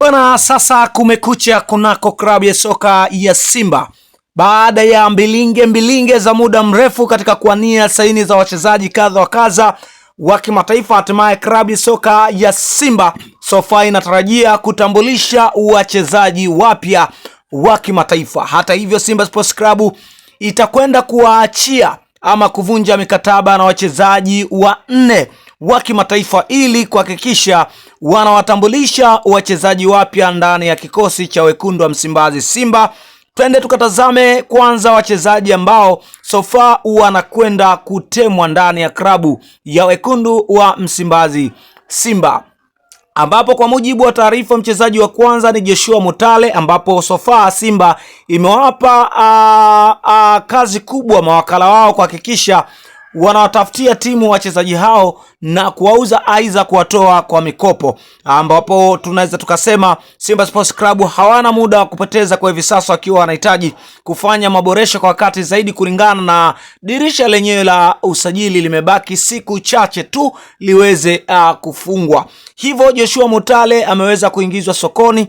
Bwana, sasa kumekucha kunako klabu ya soka ya Simba baada ya mbilinge mbilinge za muda mrefu katika kuania saini za wachezaji kadha wa kadha wa kimataifa, hatimaye klabu ya soka ya Simba sofa inatarajia kutambulisha wachezaji wapya wa kimataifa. Hata hivyo, Simba Sports Club itakwenda kuwaachia ama kuvunja mikataba na wachezaji wanne wa kimataifa ili kuhakikisha wanawatambulisha wachezaji wapya ndani ya kikosi cha wekundu wa Msimbazi Simba. Twende tukatazame kwanza wachezaji ambao sofa wanakwenda kutemwa ndani ya klabu ya wekundu wa Msimbazi Simba, ambapo kwa mujibu wa taarifa mchezaji wa kwanza ni Joshua Mutale, ambapo sofa Simba imewapa kazi kubwa mawakala wao kuhakikisha wanawatafutia timu wachezaji hao na kuwauza aidha kuwatoa kwa mikopo, ambapo tunaweza tukasema Simba Sports Club hawana muda wa kupoteza kwa hivi sasa, wakiwa wanahitaji kufanya maboresho kwa wakati zaidi, kulingana na dirisha lenyewe la usajili limebaki siku chache tu liweze kufungwa. Hivyo Joshua Mutale ameweza kuingizwa sokoni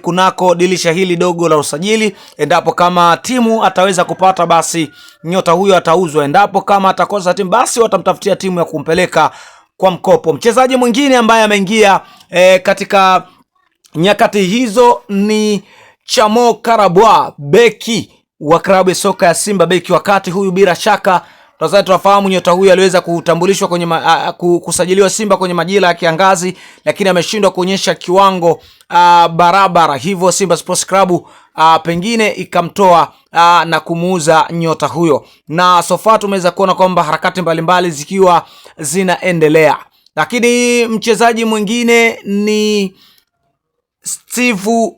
kunako dirisha hili dogo la usajili. Endapo kama timu ataweza kupata, basi nyota huyo atauzwa. Endapo kama atakosa timu, basi watamtafutia timu ya kumpeleka kwa mkopo. Mchezaji mwingine ambaye ameingia katika nyakati hizo ni Chamo Karabwa, beki wa klabu ya soka ya Simba, beki wakati huyu bila shaka Tanzania tunafahamu nyota huyu aliweza kutambulishwa kwenye kusajiliwa Simba kwenye majira ya kiangazi, lakini ameshindwa kuonyesha kiwango barabara, hivyo Simba Sports Club pengine ikamtoa na kumuuza nyota huyo, na sofa tumeweza kuona kwamba harakati mbalimbali zikiwa zinaendelea, lakini mchezaji mwingine ni Steve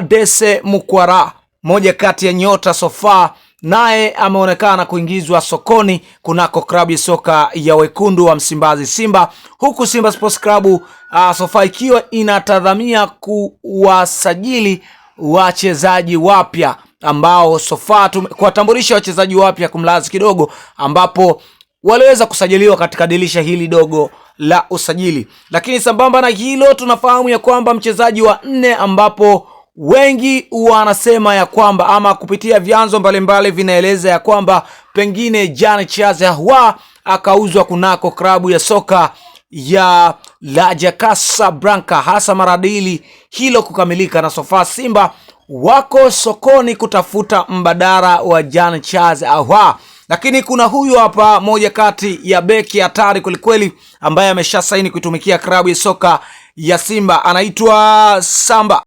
Dese Mukwara, moja kati ya nyota sofa naye ameonekana kuingizwa sokoni kunako klabu ya soka ya wekundu wa Msimbazi Simba, huku Simba Sports Club sofa ikiwa inatazamia kuwasajili wachezaji wapya ambao sofa kuwatambulisha wachezaji wapya kumlazi kidogo, ambapo waliweza kusajiliwa katika dirisha hili dogo la usajili. Lakini sambamba na hilo, tunafahamu ya kwamba mchezaji wa nne ambapo wengi wanasema ya kwamba ama kupitia vyanzo mbalimbali vinaeleza ya kwamba pengine Jean Charles Ahoua akauzwa kunako klabu ya soka ya Raja Casablanca, hasa maradili hilo kukamilika, na sofa Simba wako sokoni kutafuta mbadala wa Jean Charles Ahoua. Lakini kuna huyu hapa, moja kati ya beki hatari kwelikweli, ambaye amesha saini kuitumikia klabu ya soka ya Simba, anaitwa Samba.